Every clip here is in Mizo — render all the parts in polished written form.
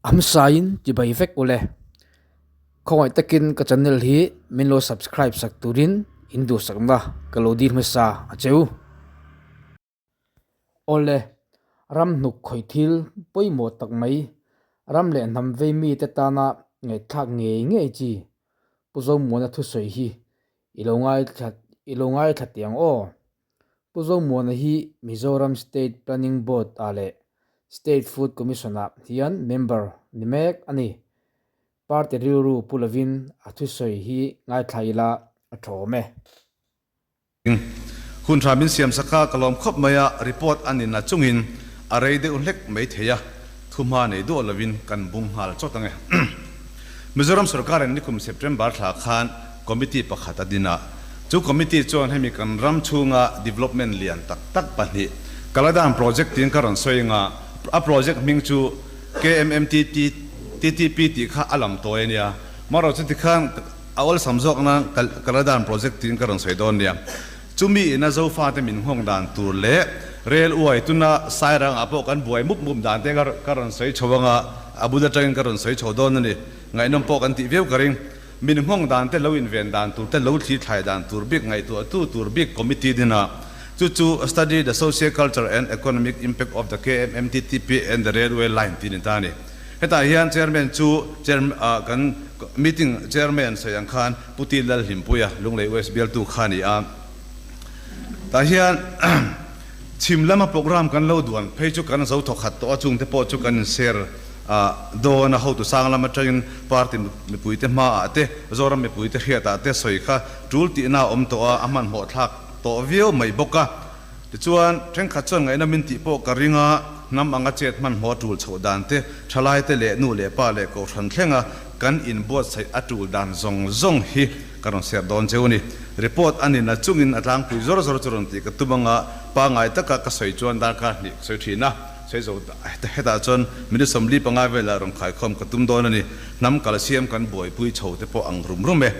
A hmasain tibai vek ule. Khawngaih takin ka channel hi min lo subscribe sak turin in duhsakna ka lo dil hmasa a cheu. Awle, ram hnuk khawih thil pawimawh tak mai, ram leh hnam vei mite tana ngaihthlak ngei ngei chi Pu Zomuana thusawi hi i lo ngaithla i lo ngaithla teh ang aw. Pu Zomuana hi Mizoram State Planning Board ah leh State Food Commission ah hian member ni mek a ni. Party rilru pu lovin a thusawi hi ngaithla ila a tha awm e. Hun tha min siam sak a, ka lawm khawp mai a, report a nin a chungin a rei deuh hlek mai thei a, thuhma nei duah lovin kan bung nghal chawt ang e. Mizoram sorkarin nikum September thla khan committee pakhat a din a, chu committee chuan hemi kan ram chhunga development lian tak tak pahnih Kaladan project tiin ka rawn sawi anga, a project hming chu KMMTT TTP tih kha a lam tawi a nia, marawh chu tikhan A awlsam zawk nan Kaladan project tiin ka rawn sawi dawn nia. Chumi ina Zofate min nghawng dan tur leh rel uai tuna Sairang ah pawh kan buai mup mup dan te ka rawn sawi chho anga a bul atangin ka rawn sawi chho dawn a ni. Ngaihnawm pawh kan tih viau ka ring. Min nghawng dan te lo inven dan tur te lo thli thlai dan tur bik ngaihtuahtu tur bik committee dinah chu chu Study the Socio Cultural and Economic Impact of the KMMTTP and the Railway Line tih a ni ta a ni. Hetah hian Chairman chu Chair kan meeting Chairman sawi ang khan Pu Ti Lalhlimpuia Lunglei West bialtu kha a ni a. Tah hian chhim lama program kan lo duan phei chu kan zo thawkhat tawh a, chungte pawh chu kan inshare dawn a, hotu sang lam atangin party mipuite hmaah te, Zoram mipuite hriatah te sawi kha tul tihna a awm tawh a, a hmanhmawh thlak tawh viau mai bawk a. Tichuan, thenkhat chuan ngaihna min tih pawh ka ring a, hnam anga chet hmanhmawh a tul chhoh dan te, thalaite leh nu leh pa leh kohhran thlenga kan inbuatsaih a tul dan zawng zawng hi ka rawn share dawn cheu a ni. Report a nina chungin a tlangpui zawr zawr chu rawn tih ka tum anga pangngai taka ka sawi chuan darkar hnih ka sawi thin a, sawi zo hetah chuan minute 45 velah rawn khaikhawm ka tum dawn a ni. Hnam kalsiam kan buaipui chho te pawh ang rum rum e.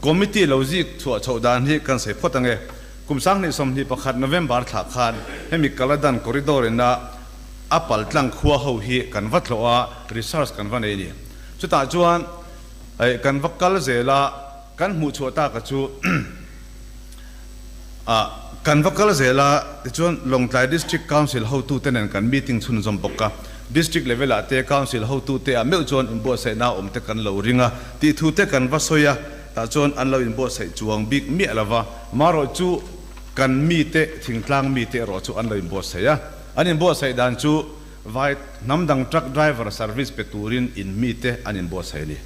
Committee lo zik chhuah chhoh dan hi kan sawi phawt ange. Kum 2021 November thla khan hemi Kaladan Corridor ina a pal tlang khua ho hi kan va tlawh a, research kan va nei a ni. Chutah chuan kan va kal zel a, kan hmuh chhuah taka chu kan va kal zel a, tichuan Lawngtlai District Council hotute nen kan meeting chhunzawm bawk a, District level ah te Council hotute ah meuh chuan inbuatsaihna awm te kan lo ring a tih thu te kan va sawi a. Tah chuan an lo inbuatsaih chuang bik miah lo va, marawh chu kan mite, thingtlang mite erawh chu an lo inbuatsaih a. An inbuatsaih dan chu vai hnam dang truck driver service pe turin in mite an inbuatsaih a ni.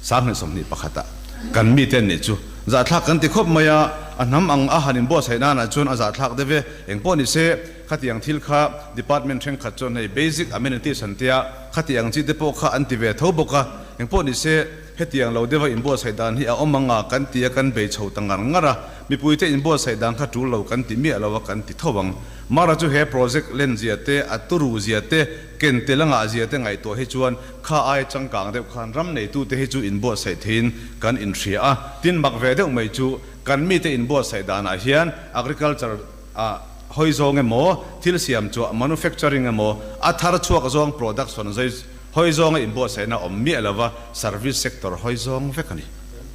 2021 ah kan mite an nih chu zahthlak kan ti khawp mai a, a hnam ang a han inbuatsaih nanah chuan a zahthlak deuh e. Engpawh ni se, khatiang thil kha department thenkhat chuan hei basic amenities an tia, khatiang chi te pawh kha an ti ve tho bawk a. Engpawh ni se, Hetiang lo deuha inbuatsaih dan hi a awm ang a, kan ti a, kan bei chho ta ngar ngar a, mipuite inbuatsaih dan kha tul lo kan ti miah lo a, kan ti tho ang. Mara chu he project len zia te, a turu zia te, ken tel a ngah zia te ngaihtuah hi chuan kha ai changkang deuh khan ram neitute hi chu inbuatsaih theiin kan inhria a. Tin, mak ve deuh mai chu kan mite inbuatsaih danah hian agriculture ah hawi zawng emaw, thil siam chhuah, manufacturing, emaw, a thar chhuak zawng production zai Hawi zawnga inbuatsaihna awm miah lova service sector hawi zawng vek a ni.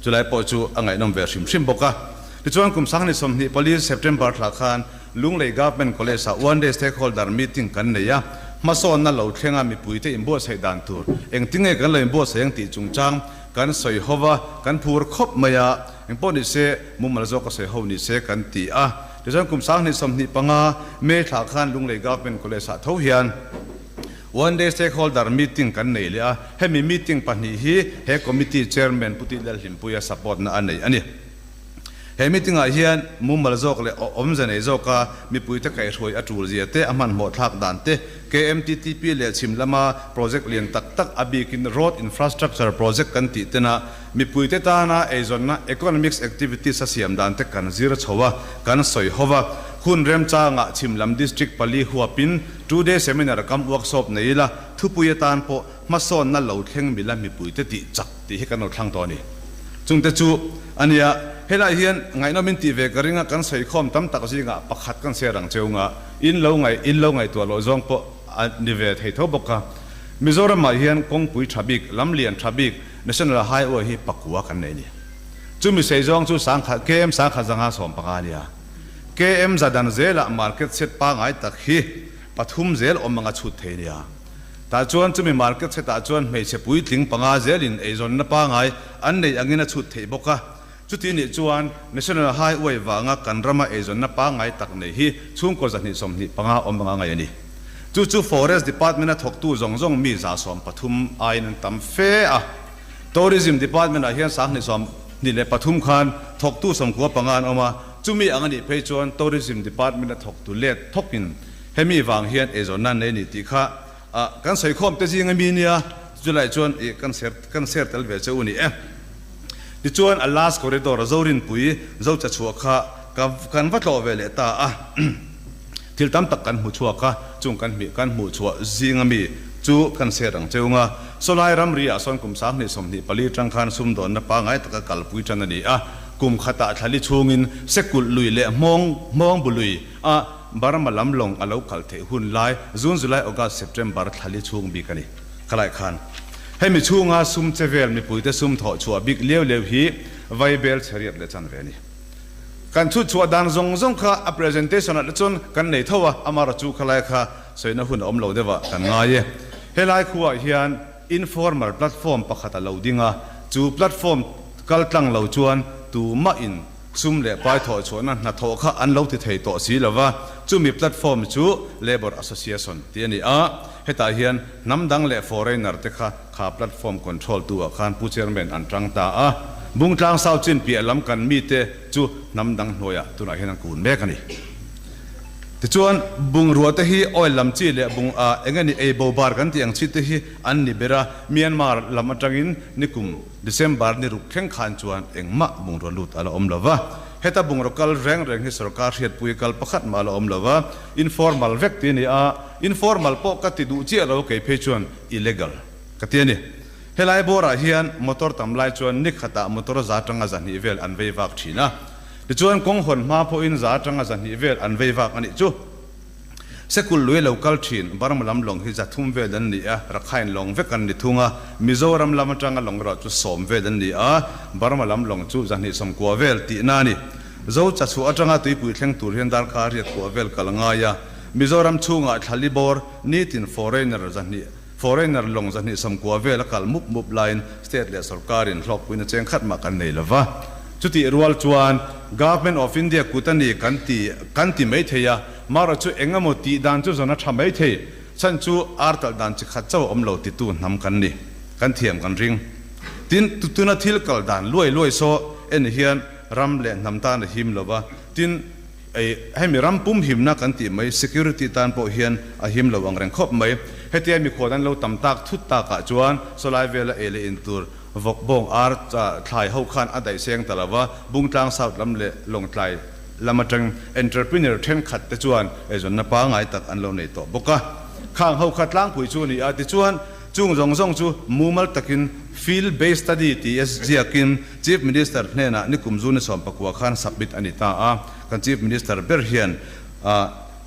Chulai pawh chu a ngaihnawm ve hrim hrim bawk a. Tichuan kum 2024 September thla khan Lunglei Government College ah one day stakeholder meeting kan nei a, hmasawnna lo thlenga mipuite inbuatsaih dan tur engtinge kan lo inbuatsaih ang tih chungchang kan sawi ho va, kan phur khawp mai a, engpawh ni se mumal zawk a sawi ho ni se kan ti a. Tichuan kum 2025 May thla khan Lunglei Government College ah tho hian, One day stakeholder meeting kan nei leh a, hemi meeting pahnih hi he committee chairman Pu Tih Lalhlimpuia support na a nei a ni. He meeting ah hian mumal zawk leh awmze nei zawka mipuite kaihhruai a tul zia te, a hmanhmawh thlak dan te, KMTTP leh chhim lama project lian tak tak a bikin road infrastructure project kan tih tena mipuite tana eizawnna economics activities a siam dan te kan zir chho a, kan sawi ho va. Hun remchangah chhim lam district pali huapin Two day seminar kam workshop nei ila, thupui atan pawh hmasawnna lo thleng mila mipuite tih chak tih hi kan lo thlang tawh a ni. Chungte chu a nia, helai hian ngaihnawm in tih ve ka ring a, kan sawikhawm tam tak zingah pakhat kan share ang cheu nga, in lo ngaih in lo ngaihtuah loh zawng pawh a ni ve thei tho bawk a. Mizoramah hian kawngpui tha bik, lam lian tha bik, National Highway hi pakua kan nei a ni. Chumi sei zawng chu sangkhat, KM 1115 a nia. KM za dan zelah market set pangai tak hi pathum zel awm anga chhut thei a nia. Tah chuan chumi market setah chuan hmeichhe puitling panga zelin eizawnna pangai an neih angin a chhut theih bawk a. Chuti nih chuan National Highway vanga kan rama eizawnna pangai tak nei hi chhungkaw 225 awm anga ngaih a ni. Chu chu Forest Department-a thawktu zawng zawng mi 130 aiin an tam fe a. Tourism Department-ah hian 2023 khan thawktu 95 an awm a, chumi ang a nih phei chuan Tourism Department-a thawktu let thawkin hemi vang hian eizawnna an nei a ni tih kha kan sawikhawm te zinga mi nia, chulai chuan ih kan ser kan ser tel ve che u ni e. Tichuan a last corridor Zorinpui Zocha chhuah kha ka kan va tlawh ve leh ta a, thil tam tak kan hmu chhuak a, chung kan hmih kan hmuh chhuah zinga mi chu kan ser ang cheu nga. Sawlai ramri ah sawn kum 2024 tang khan sumdawnna pangai taka kalpui tan a ni a, kum khatah thlali chhungin Sekulh lui leh Hmawng Hmawngbu lui a Burma lam lawng a lo kal theih hun lai June, July, August, September thlali chhung bik a ni. Khalai khan hemi chhunga sum che vel mipuite sum thawh chhuah bik liau liau hi Vaibel chheriat leh chan ve a ni. Kan chhut chhuah dan zawng zawng kha a presentation ah te chuan kan nei tho a, amarawh chu khalai kha sawina hun a awm lo deuh ah kan ngai e. Helai khuah hian informal platform pakhat a lo ding a, chu platform kal tlang lo chuan tumah in sum leh pai thawh chhuahna hnathawh kha an lo ti thei tawh si lo va, chumi platform chu Labour Association tih a ni a, hetah hian hnam dang leh foreigner te kha kha platform control tu ah khan Pu Chairman an tang ta a, Bungtlang South chin piah lam kan mite chu hnam dang hnuaiah tunah hian an kun mek a ni. Tichuan, bungrua te hi oil lam chi leh bung ah eng eng ei bo bar kan tih ang chi te hi an ni ber a, Myanmar lam atangin nikum December ni ruk thleng khan chuan engmah bungrua lut a la awm lo va. Heta bungraw kal reng reng hi sorkar hriatpui kal pakhat mah a la awm lo va, informal vek ti a ni a, informal pawh ka ti duh chiah lo kei phei chuan illegal ka ti a ni. Helai bawrah hian motor tam lai chuan ni khatah motor za tanga 200 vel an vei vak thin a, tichuan kawng hawn hma pawhin za tanga 200 vel an vei vak a nih chu. Sekul lui lo kal thin Burma lam lawng hi 300 vel an ni a, Rakhine lawng vek an ni thung a, Mizoram lam atanga lawng erawh chu 10 vel an ni a, Burma lam lawng chu 290 vel tihna a ni. Zo chachhuah atanga tuipui thleng tur hian darkar riat kua vel kal a ngai a, Mizoram chhungah thlali bawr nitin foreigner 200 foreigner lawng 290 vel a kal mup mup laiin state leh sorkarin hlawkpuina cheng khat mah kan nei lova. Chutih rual chuan Government of India kut a ni kan ti kan ti mai thei a, Mara chu eng emaw tih dan chu zawn a tha mai thei, chhan chu ar talh dan chi khat chauh a awm lo titu hnam kan ni, kan thiam kan ring. Tin, tuna thil kal dan luai luai saw en hian ram leh hnam tan a him lo va, tin, ei hemi ram pum himna kan tih mai security tan pawh hian a him lo ang reng khawp mai. Hetia mikhual an lo tam tak thut takah chuan sawlai vela ei leh in tur vawk bawng ar thlai ho khan a daih seng ta lo va, Bungtlang South lam leh Lawngtlai lam atang entrepreneur thenkhat te chuan eizawnna pangai tak an lo nei tawh bawk a. Khang ho kha tlangpui chu a ni a, tichuan chung zawng zawng chu mumal takin field based study ti a ziakin Chief Minister hnenah nikum June 19 khan submit a ni ta a. Kan Chief Minister ber hian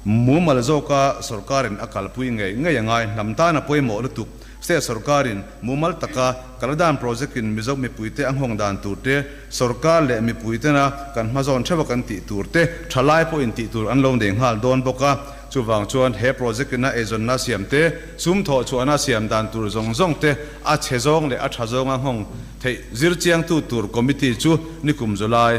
mumal zawka sorkarin a kalpui ngei ngei a ngai, hnam tan a pawimawh lutuk. State sorkarin mumal taka Kaladan project-in Mizo mipuite a nghawng dan tur te, sorkar leh mipuitena kan hmazawn theuha kan tih tur te, thalai pawhin tih tur an lo nei nghal dawn bawk a. Chuvang chuan he project-in a eizawnna siam te, sum thawh chhuahna siam dan tur zawng zawng te, a chhe zawng leh a tha zawnga nghawng theih zir chiangtu tur committee chu nikum July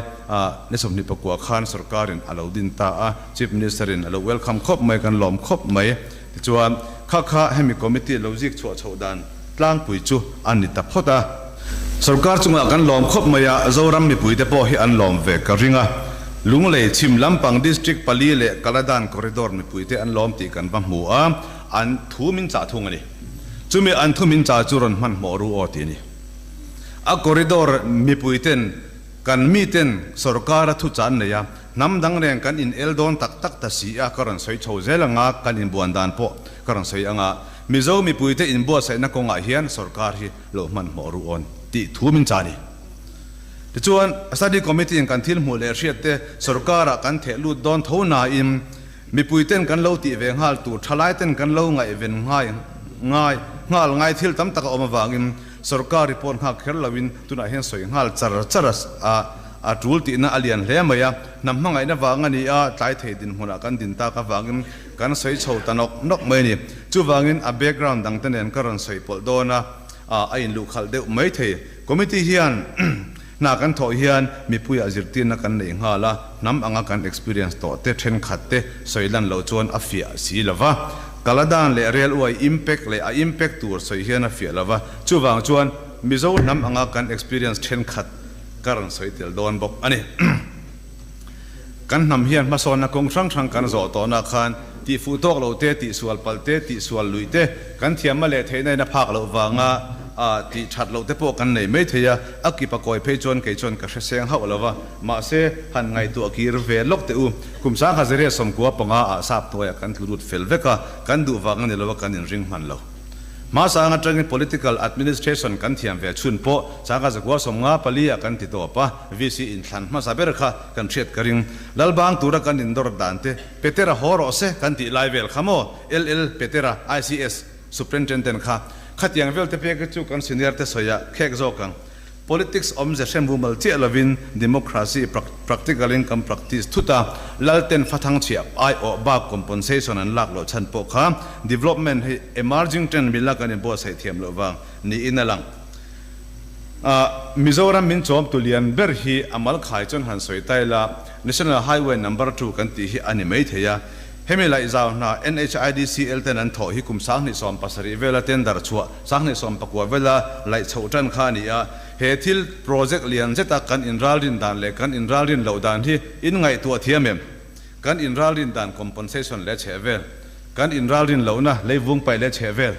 ni 29 khan sorkarin a lo din ta a, Chief Minister-in a lo welcome khawp mai, kan lawm khawp mai. Tichuan, kha kha hemi committee lo zik chhuah chhoh dan tlangpui chu a ni ta phawt a. Sorkar chungah kan lawm khawp mai a, Zoram mipuite pawh hi an lawm ve ka ring a. Lunglei chhim lampang district pali leh Kaladan corridor mipuite an lawm tih kan va hmu a, an thu min chah thung a ni. Chumi an thu min chah chu rawn hmanhmawh ru aw tih a ni. A corridor mipuiten kan miten sorkara thu chan nei a, Hnam dang reng kan in el dawn tak tak ta si a, ka rawn sawi chho zel ang a, kan inbuan dan pawh ka rawn sawi ang a, Mizo mipuite inbuatsaihna kawngah hian sorkar hi lo hmanhmawh ru awn tih thu min chah a ni. Tichuan, Study Committee in kan thil hmuh leh hriat te sorkarah kan theh lut dawn tho nain mipuiten kan lo tih ve nghal tur, thalaiten kan lo ngaihven nghai. ngai nghal ngai thil tam tak a awm avangin sorkar report nghak kher loin tunah hian sawi nghal char char a a tul tihna a lian hle mai a. Hnam hmangaihna vang a ni a, tlai thei dinhmunah kan din tak avangin kan sawi chho ta nawk nawk mai a ni. Chuvangin a background dangte nen ka rawn sawi pawlh dawn a, a inluhkhalh deuh mai thei. Committee hian hna kan thawh hian mipuiah zirtirna kan nei nghal a, hnam anga kan experience tawh te thenkhat te sawi lan loh chuan a fiah si lo va. Kaladan leh railway impact leh a impact tur sawi hian a fiah lo va, chuvang chuan Mizo hnam anga kan experience thenkhat ka rawn sawi tel dawn bawk a ni. Kan hnam hian hmasawnna kawng hrang hrang kan zawh tawhna khan tihfuh tawk lo te, tihsual palh te, tihsual luih te, kan thiamna leh theihna in a phak loh vanga tih that loh te pawh kan nei mai thei a, a kip a kawi phei chuan kei chuan ka hre seng hauh lo va, mahse han ngaihtuah kir ve lawk teh u. Kum 1995 ah sap hnuaiah kan tlu lut fel vek a, kan duh vang a ni lo a, kan inring hman lo. Hmasang atangin political administration kan thiam ve chhun pawh 1954 ah kan ti tawp a, VC inthlan hmasa ber kha kan hriat ka ring. Lalbang tura kan indawr dan te Petera haw rawh se kan tih lai vel kha maw? LL Petera ICS Superintendent kha khatiang vel te pek hi chu kan senior te sawi ah khek zawk ang. Politics awmze hrem mumal chiah lovin democracy practical in kan practice thut a, Lalten fathang chhiah aiawh bak compensation an lak loh chhan pawh kha development hi emerging trend mila kan inbuatsaih thiam loh vang niin a lang. Mizoram min chawm tu lian ber hi a mal khai chuan han sawi ta ila, National Highway Number Two kan tih hi a ni mai thei a. Hemi laihzau hna NHIDCL ten an thawh hi kum 2017 vela tender chhuah 2019 vela laih chhoh tan kha a ni a. He thil project lian zeta kan inralrin dan leh kan inralrin loh dan hi in ngaihtuah thiam em? Kan inralrin dan compensation leh chheh vel, kan inralrin lohna leivung paih leh chheh vel,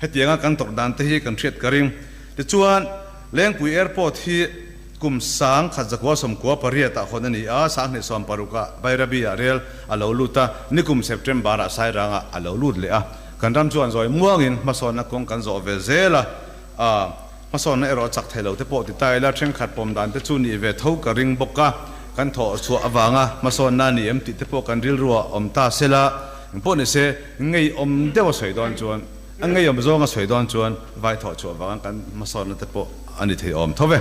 hetianga kan tawrh dan te hi kan hriat ka ring. Tichuan, Lengpui Airport hi kum 1998 ah hawn a ni a, 2060 ah Bairabi ah rel a lo lut a, nikum September ah Sairang ah a lo lut leh a. Kan ram chuan zawi muangin hmasawnna kawng kan zawh ve zel a, hmasawnna erawh a chak thei lo te pawh ti ta ila, thenkhat pawm dan te chu nih ve tho ka ring bawk a, kan thawh chhuah avanga hmasawnna a ni em tih te pawh kan rilruah awm ta sela, engpawh ni se ngeiawm deuh a sawi dawn chuan a ngeiawm zawng a sawi dawn chuan vai thawh chhuah avanga kan hmasawnna te pawh a ni thei awm tho ve.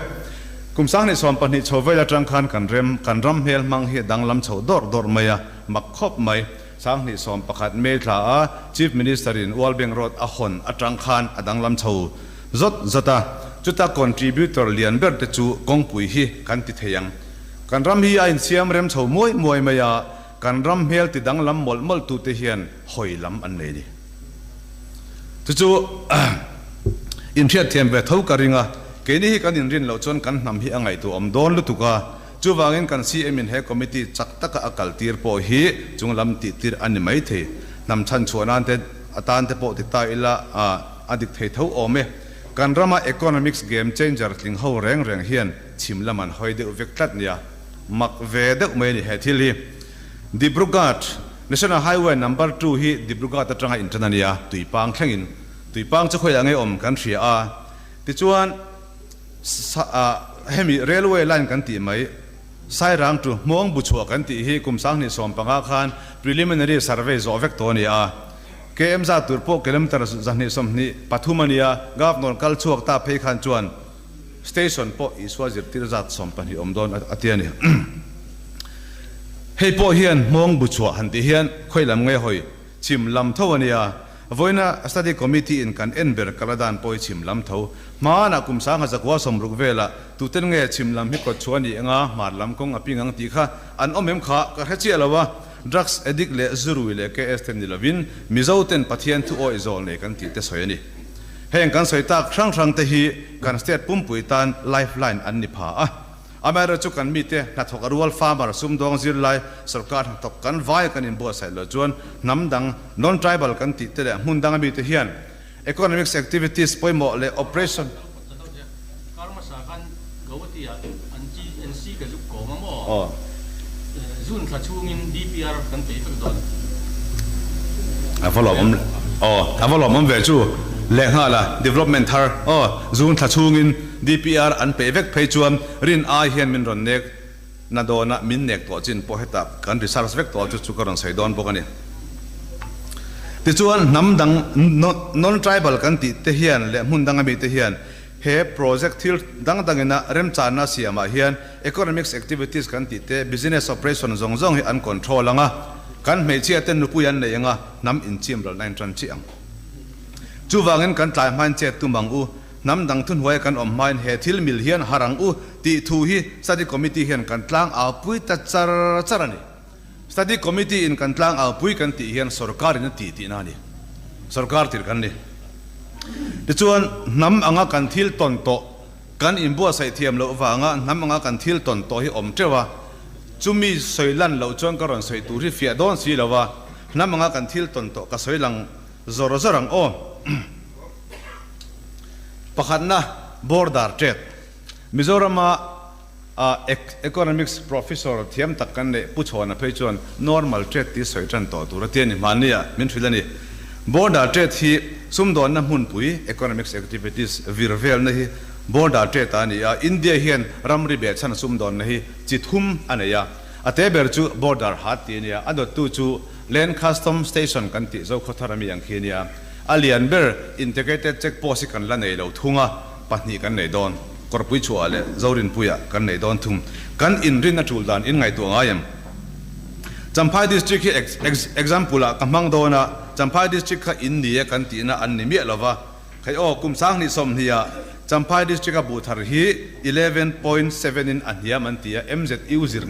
Kum 2020 chho vel atang khan kan rem kan ram hmel hmang hi a danglam chho dawrh dawrh mai a, mak khawp mai. 2011 May thla a Chief Minister in World Bank Road a hawn atang khan a danglam chho zawt zawt a, chuta contributor lian ber te chu kawngpui hi kan ti thei ang. Kan ram hi a insiam rem chho muai muai mai a, kan ram hmel ti danglam mawlh mawlh tu te hian hawi lam an nei ni. Chu chu inhriatthiam ve tho ka ring a, keini hi kan inrin loh chuan kan hnam hi a ngaihtuahawm dawn lutuk a, Chuvangin kan CM in he committee chak taka a kal tir pawh hi chung lam tih tir a ni mai thei. Hnam chhan chhuah nan te atan te pawh ti ta ila a dik thei tho awm e. Kan rama economics game changer tling ho reng reng hian chhim lam an hawi deuh vek tlat nia. Mak ve deuh mai a ni he thil hi. Dibrugarh, National Highway Number Two hi Dibrugarh atanga intan a nia, Tuipang thlengin. Tuipang chu khawiah nge awm kan hria a. Tichuan. Hemi railway line kan tih mai, Sairang to Hmawng bu chhuah kan tih hi kum 2015 khan preliminary survey zawh vek tawh a ni a. KM zat tur pawh kilometre 223 a ni a, Governor kal chhuak ta phei khan chuan station pawh Isua zirtir zat 12 awm dawn a ti a ni. Hei pawh hian Hmawng bu chhuah han tih hian khawi lam nge hawi chhim lam tho a ni a. Vawiina Study Committee in kan en ber kal a dan pawh hi chhim lam tho. Hmanah kum 1960 velah tuten nge chhim lam hi kawt chhuah a nih anga hmar lam kawng a ping ang tih kha an awm em kha ka hre chiah lo a. Drugs addict leh zurui leh KS te ni lovin Mizo ten Pathian thu awih zawl nei kan tih te sawi a ni. Heng kan sawi tak hrang hrang te hi kan state pumpui tan lifeline an ni pha a. Amaherawhchu chu kan mite hnathawk a rual farmer sumdawng zirlai sorkar hnathawk kan vai kan inbuatsaih loh chuan hnam dang non-tribal kan tih te leh hmun danga mite hian economics activities pawimawh leh operation A va lawmawm aw a va lawmawm ve chu lehnghal a development thar aw zun thla chhungin DPR an peih vek phei chuan rin ai hian min rawn nek na dawn a, min nek tawh chin pawh hetah kan research vek tawh chu chu ka rawn sawi dawn bawk a ni. Tichuan, hnam dang, non-tribal kan tih te hian leh hmun danga mite hian he project thil dang dangina remchanna siamah hian economics activities kan tih te, business operation zawng zawng hi an control ang a, kan hmeichhia te nupui an nei ang a, hnam inchimralna in tan chiah ang. Chuvangin kan tlai hmain chet tum ang u, hnam dang thuhnuaia kan awm hmain he thil mil hian har ang u tih thu hi study committee hian kan tlang aupui ta char char a ni. Study Committee in kan tlang aupui kan tih hian sorkar in a ti tihna a ni. Sorkar tir kan ni. Tichuan, hnam anga kan thil tawn tawh, kan inbuatsaih thiam loh vanga hnam anga kan thil tawn tawh hi awm teuh a, chumi sawi lan loh chuan ka rawn sawi tur hi fiah dawn si lo a, hnam anga kan thil tawn tawh ka sawi lang zawr zawr ang aw. Pakhatna, Border Trade. Mizorama A Economics Professor thiam tak kan neih Pu Chhawna phei chuan normal trade tih sawi tan tawh tur a ti a ni. Hmanni ah min hrilh a ni. Border trade hi sumdawnna hmunpui, economics activities, vir velna hi border trade a ni a. India hian ramri behchhan sumdawnna hi chi thum a nei a. A te ber chu border hat tih a ni a. A dawttu chu Land Custom Station kan tih Zokhawthar ami ang khi a ni a. A lian ber Integrated Check Post hi kan la nei lo thung a. Pahnih kan nei dawn. Kawrpui chhuah leh Zorinpuia kan nei dawn thung. Kan inrin a tul dan in ngaihtuah ngai em? Champhai District hi example ah ka hmang dawn a, Champhai District kha in ni e kan tihna an ni miah lova. Khei aw, kum 2020 ah Champhai District a buh thar hi 11.7 in a hniam an ti a, MZU zir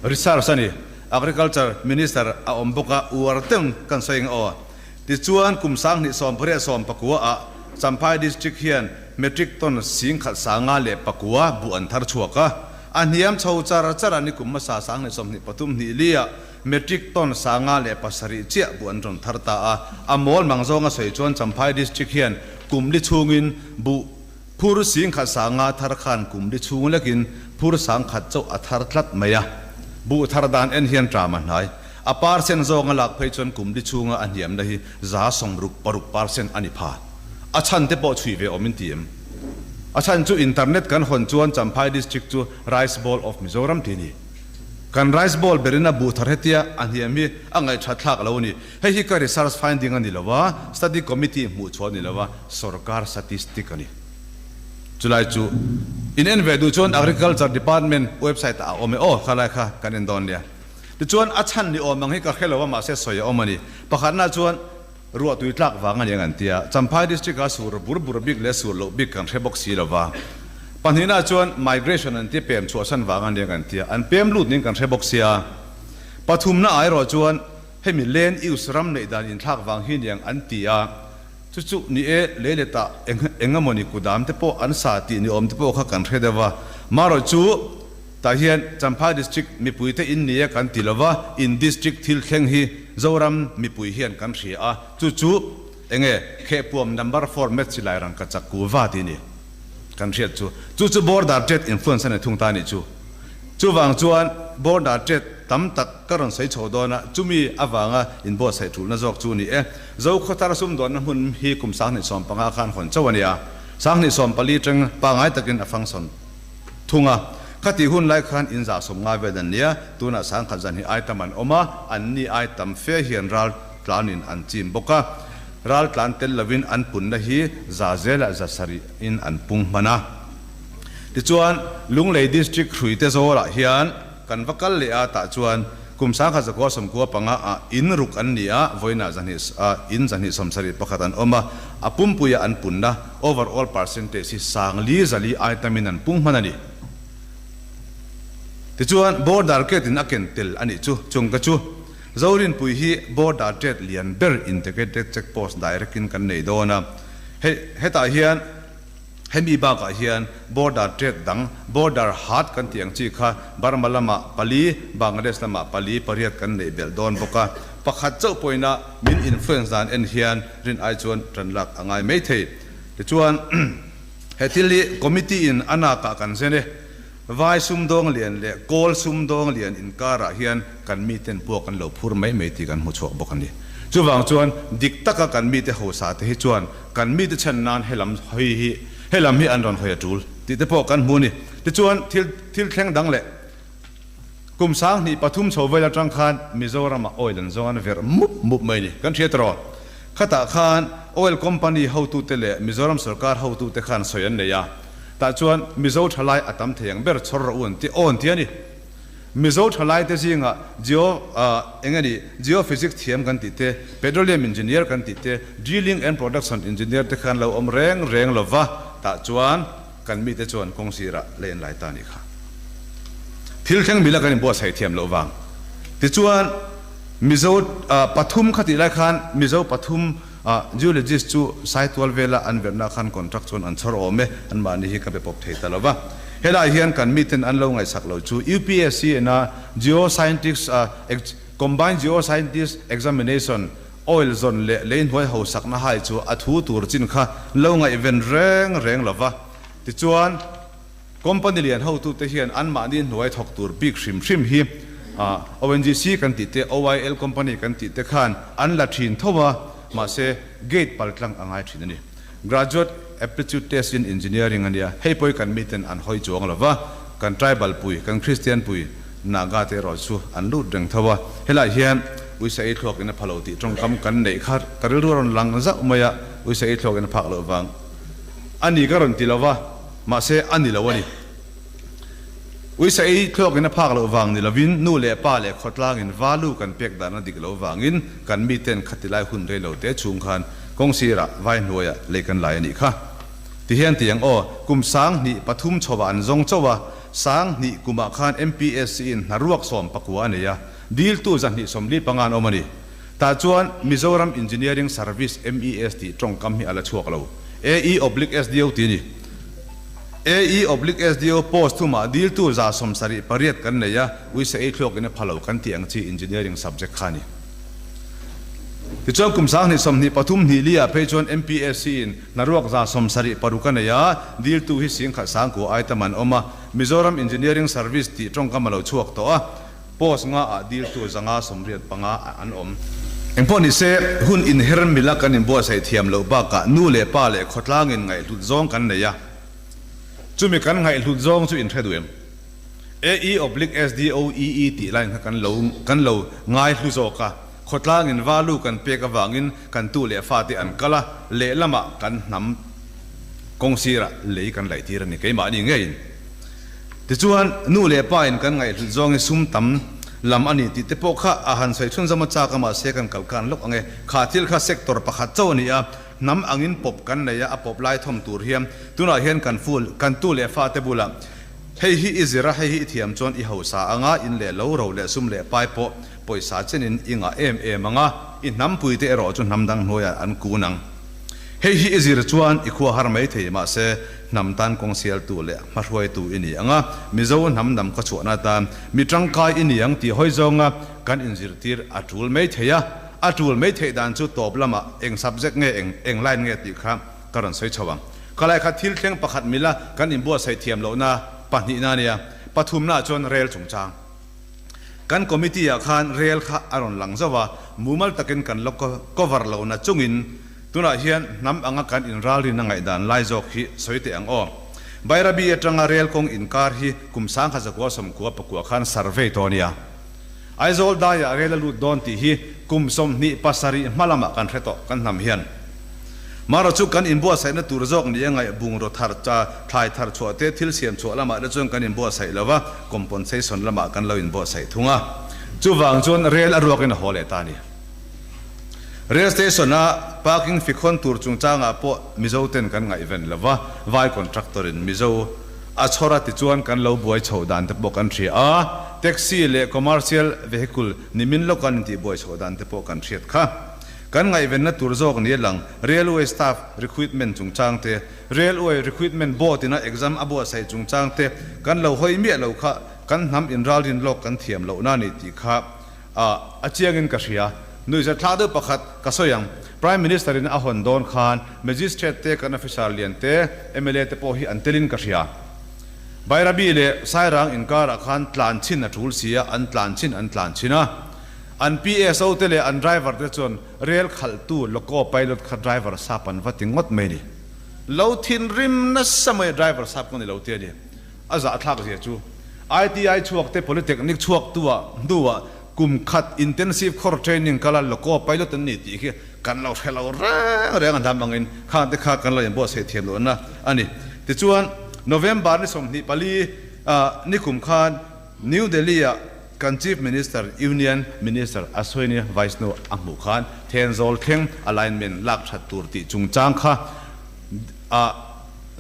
research a ni. Agriculture Minister a awm bawk a, uar teng kan sawi ang aw. Tichuan, kum 2019 ah Champhai District hian metric ton 10,509 buh an thar chhuak a, a hniam chho char char a ni kum hmasa 2023 ah metric ton 507 chiah buh an rawn thar ta a, a mawl mang zawnga sawi chuan Champhai District hian kum li chhungin buh phur 10,500 thar khan kum li chhung lekin phur 10,000 chauh a thar tlat mai a, buh thar dan en hian ṭam a hnai. A percent zawng a lak phei chuan kum li chhunga a hniamna hi 60% percent a ni pha. A chhan te pawh chhui ve awm in ti em? A chhan chu internet kan hawn chuan Champhai district chu Rice Bowl of Mizoram ti a ni. Kan Rice Bowl berin a buh thar hetia a hniam hi a ngaihthat thlak lo a ni. Hei hi ka research finding a ni lo a, study committee hmuh chhuah a ni lo a, sorkar statistic a ni. Chulai chu in en ve duh chuan Agriculture Department website ah a awm e aw, khalai kha kan en dawn nia. Tichuan, a chhan ni awm ang hi ka hre lo a, mahse sawi a awm a ni. Pakhatna chuan ruah tui tlak vang a ni ang an ti a, Champhai District-a sur bur bur bik leh sur loh bik kan hre bawk si lo va. Pahnihna chuan migration an ti pem chhuahsan vang a ni ang an ti a, an pem lut niin kan hre bawk sia. Pathumna ah erawh chuan hemi land use ram neih dan inthlak vang hi ni ang an ti a, chu chu ni e, lei letah eng eng emawni kudam te pawh an sa tih ni awm te pawh kha kan hre deuh a, marawh chu, Tah hian Champhai District mipuite in ni e kan ti lova, in District thil thleng hi Zoram mipui hian kan hria a, chu chu enge Khehpuam Number Format silai rangkachak kuva tih ni kan hriat chu. Chu chu Border Trade influence a ni thung ta a nih chu. Chuvang chuan Border Trade tam tak ka rawn sawi chho dawn a, chumi avanga inbuatsaih tulna zawk chu ni e. Zokhawthar sumdawnna hmun hi kum 2015 khan hawn chauh a ni a, 2014 teng pangai takin a function. Thung a, khatih hun lai khan in zah sawm ngai vel an nia, tunah 10,000 zan hi ai tam an awm a, an ni ai tam fe hian ral tlanin an chim bawk a, ral tlan tel lovin an punna hi za zelah za sarih in an pung hman a. Tichuan, Lunglei District Hruite Zawlah hian kan va kal leh a, tah chuan kum 1995 ah in ruk an ni a, vawiinah zahnih in 271 an awm a, a pumpuia an punna, Overall percentage hi sangli zali ai tamin an pung hman a ni. Tichuan, border gate in a ken tel a nih chu, chung ka chu Zorinpui hi border trade lian ber integrated check post direct in kan nei dawn a. Hei hetah hian hemi bakah hian border trade dang border haat kan tih ang chi kha Burma lamah pali, Bangladesh lamah pali pariat kan neih belh dawn bawk a. Pakhat chauh pawhin a min influence dan en hian rin ai chuan tan lak a ngai mai thei. Tichuan, he thil hi committee in a nakah kan zen e. Vai sumdawng lian leh kawl sumdawng lian inkarah hian kan miten puak an lo phur mai mai tih kan hmu chhuak bawk a ni. Chuvang chuan dik taka kan mite hosa te hi chuan kan mite chhan nan helam hawi hi helam hi an rawn hawi a tul tih te pawh kan hmu a ni. Tichuan, thil thil thleng dang leh Kum 2003 chho vel atang khan Mizoramah oil an zawng an verh mup mup mai a ni. Kan hria tawh. Khatah khan Oil Company hotute leh Mizoram sorkar hotute khan sawi an nei a, tah chuan Mizo thalai a tam thei ang ber chhawr rawh u an ti aw an ti a ni. Mizo thalaite zingah Geo eng a nih Geophysics thiam kan tih te, Petroleum Engineer kan tih te, Drilling and Production Engineer te khan lo awm reng reng lova, tah chuan kan mite chuan kawng sirah lei an lai ta a nih kha. Thil thleng mila kan inbuatsaih thiam loh vang. Tichuan Mizo pathum kha tih lai khan Mizo pathum Geologist chu Saitual vela an verhna khan contract chuan an chhawr awm e, anmahni hi ka be pawp thei ta lo va. Helai hian kan miten an lo ngaihsak lo chu UPSC ina Geoscientist Combined Geoscientist Examination Oil zawn leh lei hnuai hosakna hai chu a thu tur chin kha lo ngaihven reng reng lo va. Tichuan. Company lian hotute hian anmahni hnuai thawk tur bik hrim hrim hi ONGC kan tih te, OIL company kan tih te khan an la thin tho a, mahse gate pal tlang a ngai thin a ni. Graduate Aptitude Test in Engineering a nia, hei pawhi kan miten an hawi chuang lo va, kan tribal pui, kan Christian pui Naga te erawh chu an lut reng tho a, helai hian uisa ei thluak in a pha lo tih tawngkam kan neih kha ka rilru a rawn lang zauh mai a, uisa ei thluak in a phak loh vang a ni ka rawn ti lo va. Mahse, a ni lo a ni. Uisa ei thluakin a phak loh vang ni lovin nu leh pa leh khawtlangin value kan pek dan a dik loh vangin kan miten khatilai hun rei lo te chhung khan kawng sirah vai hnuaiah lei kan lai a nih kha. Tihian ti ang aw, kum 2003 chhovah an zawng chauh a, 2000 kumah khan MPSC in hnaruak 19 a nei a, diltu 245 an awm a ni. Tah chuan Mizoram Engineering Service, MES, tih tawngkam hi a la chhuak lo. AE oblique SDO tih a ni. AE oblique SDO post thumah diltu 78 kan nei a, uisa ei thluak in a pha lo kan tih ang chi engineering subject kha a ni. Tichuan kum 2023 hnih li ah phei chuan MPSC in hnaruak 76 a nei a, diltu hi 10,000 sangkua ai tam an awm a, Mizoram Engineering Service tih tawngkam a lo chhuak tawh a. Post nga ah diltu 585 an awm. Engpawh nise, hun inher mila kan inbuatsaih thiam loh bakah nu leh pa leh khawtlangin ngaihhlut zawng kan nei a. Chumi kan ngaihhlut zawng chu inhre duh em? AE oblique SDOEE tih line kha kan lo kan lo ngaihlu zawk a, khawtlangin value kan pek avangin kan tu leh fate an kal a, lehlamah kan hnam kawng sirah lei kan laihtir a ni keimahni ngeiin. Tichuan, nu leh pa in kan ngaihhlut zawng hi sum tam lam a ni tih te pawh kha a han sawi chhunzawm a chak a, mahse kan kal khan lawk ang e. Kha thil kha sector pakhat chauh a ni a, hnam angin pawp kan nei a, a pawp lai thawm tur hian tunah hian kan ful, kan tu leh fa te bulah hei hi i zir a, hei hi i thiam chuan i hausa ang a, in leh lo ro leh sum leh pai pawh pawisa chenin i ngah em em ang a, i hnampui te erawh chu hnam dang hnuaiah an kun ang. Hei hi i zir chuan i khua har mai thei, mahse hnam tan kawng sialtu leh hmahruaitu i ni ang a, Mizo hnam dam khaw chhuahna atan mi tangkai i ni ang tih hawi zawnga kan inzirtir a tul mai thei a, a tul mai theih dan chu tawp lamah eng subject nge eng eng line nge tih kha ka rawn sawi chho ang. Khalai kha thil thleng pakhat mila kan inbuatsaih thiam lohna pahnihna a nia, pathumnaah chuan rel chungchang. Kan committee ah khan rel kha a rawn lang zauh a, mumal takin kan la cover lohna chungin tunah hian hnam anga kan inralrin a ngaihdan lai zawk hi sawi teh ang aw. Bairabi atanga rel kawng inkar hi kum 1999 khan survey tawh a nia. Aizawl daiah rel a lut dawn tih hi kum 27 hma lamah kan hre tawh kan hnam hian. Mara chu kan inbuatsaihna tur zawk ni a ngaih bungraw thar cha thlai thar chhuah te thil siam chhuah lamah te chuan kan inbuatsaih lo va, compensation lamah kan lo inbuatsaih thung a. Chuvang chuan rel a ruakin a haw leh ta a ni. Rail station a parking fee khawn tur chungchangah pawh Mizo ten kan ngaihven lo va, vai contractor in Mizo a chhawr a tichuan kan lo buai chhoh dan te pawh kan hria a, taxi leh commercial vehicle nimin lawk an intihbuai chhoh dan te pawh kan hriat kha. Kan ngaihvenna tur zawk ni a lang, Railway staff recruitment chungchang te, Railway recruitment board ina exam a buatsaih chungchang te kan lo hawi miah lo kha kan hnam inralrin lawk kan thiam lohna a ni tih kha a chiangin ka hria. Nuihzat thlak deuh pakhat ka sawi ang, Prime Minister in a hawn dawn khan Magistrate te, kan officer lian te, mla te pawh hi an telin ka hria. Bairabi leh Sairang inkarah khan tlan chhin a tul si a, an tlan chhin an tlan chhin a. An PSO te leh an driver te chuan rel khalhtu loco pilot kha driver sap an va ti ngawt mai ni. Lo thinrim nasa mai driver sap ka ni lo ti a ni. A zahthlak zia chu ITI chhuak te Polytechnic chhuak tu ah hnu ah. Kum khat intensive course training kal a loco pilot an ni tih khi kan lo hre lo reng reng a hnam angin khang te kha kan lo inbuatsaih thiam lohna a ni. Tichuan, November ni 24 nikum khan New Delhi ah kan Chief Minister, Union Minister Ashwini Vaishnaw a hmuh khan Thenzawl thleng alignment lak that tur tih chungchang kha a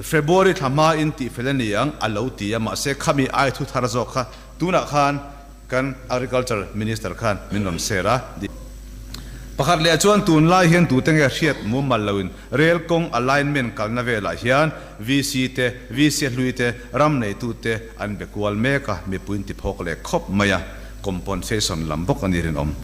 February thla hmain tihfel a ni ang a lo ti a, mahse khami ai thu thar zawk kha tunah khan Kan Agriculture Minister khan min rawn share a. Pakhat leh chuan tunlai hian tute nge hriat mumal loin rail kawng alignment kalna velah hian VC te, VC hlui te, ram neitu te an be kual mek a, mipui in ti phawk leh khawp mai a, compensation lam bawk a ni rinawm.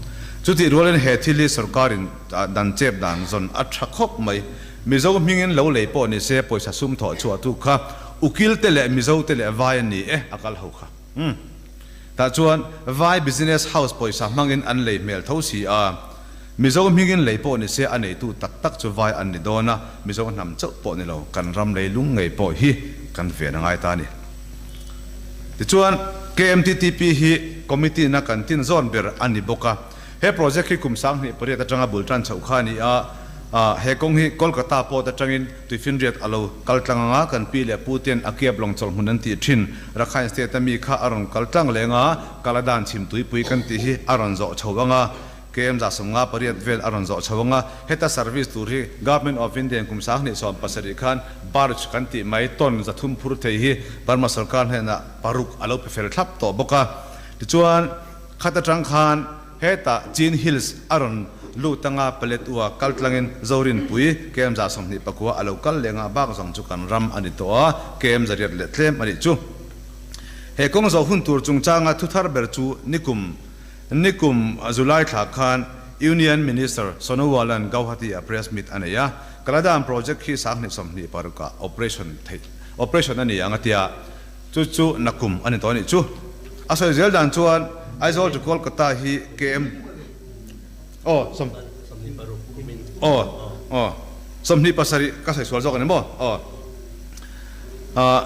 Chutih rualin he thil hi sorkarin dan chep dan zawn a tha khawp mai. Mizo hmingin lo lei pawh ni se pawisa sum thawh chhuah tu kha ukil te leh Mizo te leh vai a ni e a kal ho kha. Umm. Tah chuan Vai business house pawisa hmangin an lei hmel tho si a, Mizo hmingin lei pawh ni se a neitu tak tak chu Vai an ni dawn a, Mizo hnam chauh pawh ni lo, kan ram lei lung ngei pawh hi kan ven a ngai ta a ni. Tichuan, KMTTP hi committee na kan tin zawn ber a ni bawk a, he project hi kum 2008 atanga bul tan chhoh kha a ni a, he kawng hi Kolkata port atangin Tuifinriat a lo kal tlang anga kan pi leh pu ten a kiap lawng chawlh hmun an tih thin. Rakhine State a mi kha a rawn kal tlang leng a, Kaladan chhim tuipui kan tih hi a rawn zawh chho anga, KM 58 vel a rawn zawh chho anga, heta service tur hi Government of India in kum 2017 khan barge kan tih mai ton 300 phur thei hi Burma sorkar hnenah paruk a lo pe fel thlap tawh bawk a. Tichuan, khat atang khan Hetah Chin Hills a rawn lut anga Paletwa kal tlangin Zorinpui KM 29 a lo kal leh ngah bak zawng chu kan ram a ni tawh a, KM 800 leh tlem a nih chu. He kawng zawh hun tur chungchanga thu thar ber chu nikum nikum July thla khan Union Minister Sonowal-a'n Gauhati-ah press meet a nei a, Kaladan project hi 2026 ah operation theih operation a ni ang a tia. Chu chu nakum a ni tawh a nih chu. A sawi zel dan chuan Aizawl to Kolkata hi KM aw sawm aw aw 27 ka sawi sual zawk a ni maw aw ah